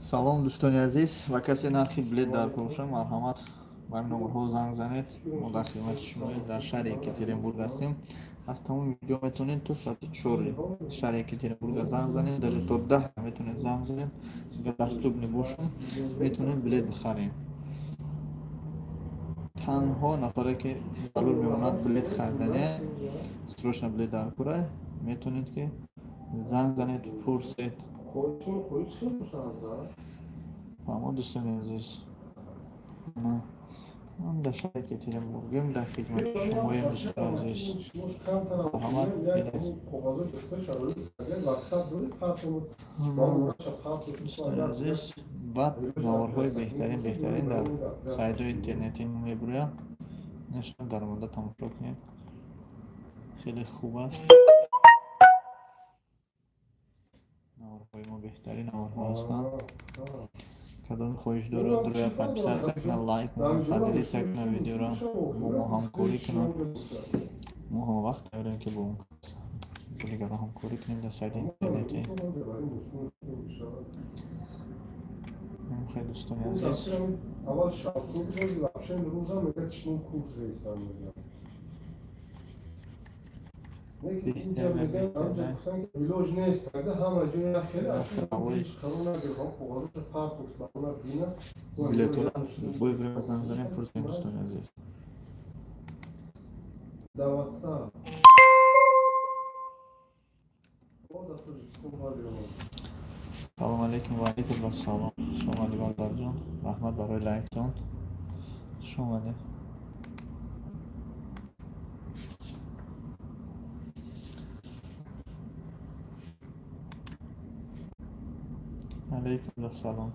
Салом, дӯстони азиз, ва касе нархи билет дар боша, марҳамат, ба ин номерҳо занг занед. Мо дар хидмати шумо дар шаҳри Екатеринбург ҳастем. Аз тамоми ҷо метавонед то соати 4 шаҳри Екатеринбурга занг занед, даже то 10 метавонед занг занед. Агар доступный бошам, метавонед билет бихаред. Танҳо нафаре ки зарур мемонад билет харидане, срочно билет дар кора, метавонед ки занг занед, пурсед. Фаҳмо, дӯстони азиз, ман дар шаҳри Екатеринбургем, дар хидмати шумоем, дӯстони азиз. Марҳамат, дӯстони азиз. Баъд наворҳои беҳтарин, беҳтарин дар сайтҳои интернетӣ мебурӯяд. Инашро даромада тамошо кунед, хеле хуб аст. Наворҳои мо беҳтарин наворҳо ҳастанд. Кадоми хоҳиш дорад, дуроя подписаться кунад, лайк кунад, поделиться кунад видеоро, бо мо ҳамкорӣ кунад. Мо ҳама вақт тайёрем, ки бо дигарон ҳамкорӣ кунем дар сайти интернетӣ. Хеле, дӯстони азиз. Аввал шабзо вообще рӯзам мега чнун курс рестан мегам. Илоҷ нест, ҳама ҷо як хеле қарор нагирифтам, коғазоша партофт, бана бина. Билетора любое время занг занем, пурсем, дӯстони азиз. Дар WhatsApp дар Тоҷикистон баъзе. Салом алейкум. Ва алейкум ассалом. Хуш омадӣ, бародарҷон, раҳмат барои лайктон, хуш омадед. Алейкум ассалом.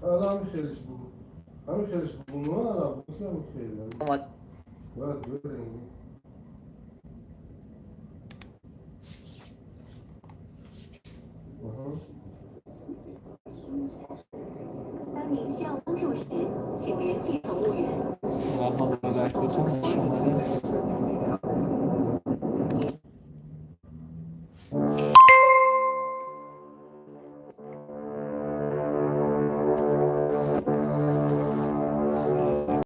Ҳами хелеш буд, ҳами хелеш буд, ана мисли ҳами хел бояд бирем. 当您需要帮助时，请联系。